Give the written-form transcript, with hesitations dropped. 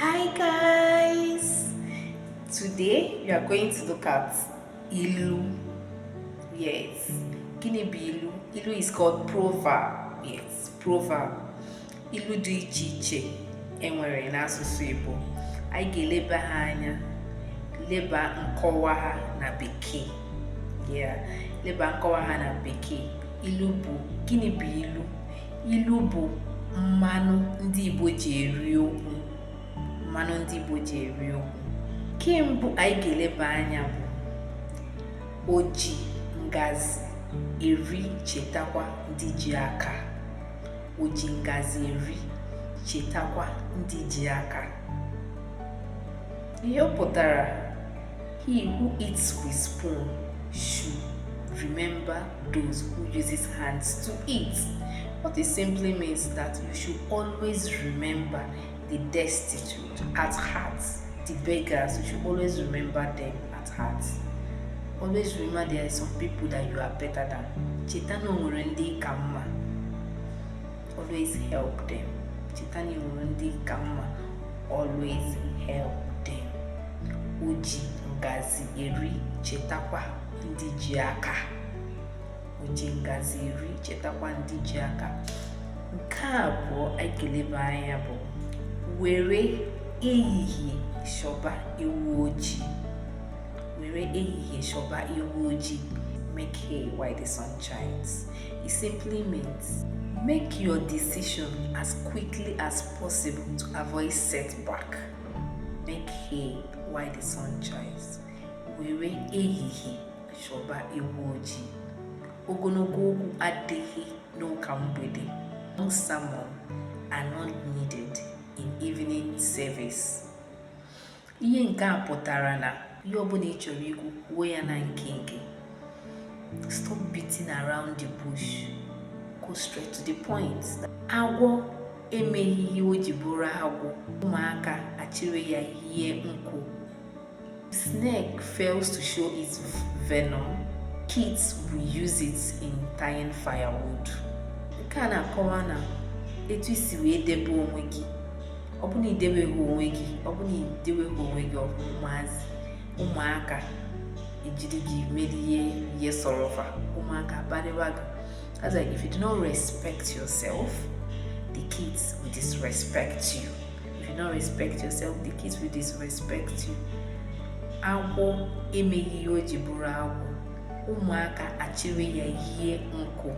Hi guys! Today we are going to look at ilu. Yes. Gịnị bụ ilu? Ilu is called proverb. Yes, proverb. Ilu dị iche iche enwere n'asụsụ Igbo. Anyị ga-eleba ha anya, leba nkọwa ha na Bekee. Yeah, leba nkọwa ha na Bekee. Ilu bụ gịnị bụ ilu? Ilu bụ mmanụ ndị Igbo ji eri okwu. Mmanụ ndị Igbo ji eri okwu. Nke mbụ anyị ga-eleba anya bụ o ji ngazi eri chetakwa ndị ji aka. O ji ngazi eri chetakwa ndị ji aka. Ihe ọ pụtara, he who eats with spoon should remember those who uses hands to eat. What it simply means that you should always remember the destitute at heart, the beggars, you should always remember them at heart. Always remember there are some people that you are better than. Cheta na o nwere ndị ka mma. Always help them. Cheta na o nwere ndị ka mma. Always help them. O ji ngazi eri chetakwa ndị ji aka. O ji ngazi eri chetakwa ndị ji aka. Nke abụọ anyị ga-eleba anya bụ were ehihie chọba ewu ojii. Were ehihie chọba ewu ojii. Make hay while the sun shines. It simply means make your decision as quickly as possible to avoid setback. Make hay while the sun shines. Were ehihie chọba ewu ojii. Ogologo okwu adịghị n'ụka mgbede. Long sermon are not needed in evening service. Ihe nke a pụtara na ihe ọbụla ị chọrọ ikwu, kwuo ya na nkenke. Stop beating around the bush. Go straight to the point. Agwọ emeghị ihe o ji bụrụ agwọ, ụmụaka achịrị ya hie nkụ. Snake fails to show its venom, kids will use it in tying firewood. Nke a na-akọwa na etu isi wee debe onwe gị, ọ bụ na idebeghị onwe gị, ọ bụ na idebeghị onwe gị, ụmụazị, ụmụaka ejiri gị mere ihe ihe sọrọ fa, ụmụaka akparịwa gị. That's like, if you do not respect yourself, the kids will disrespect you. If you don't respect yourself, the kids will disrespect you. Agwọ emeghị ihe o ji bụrụ agwọ, ụmụaka achịrị ya hie nkụ.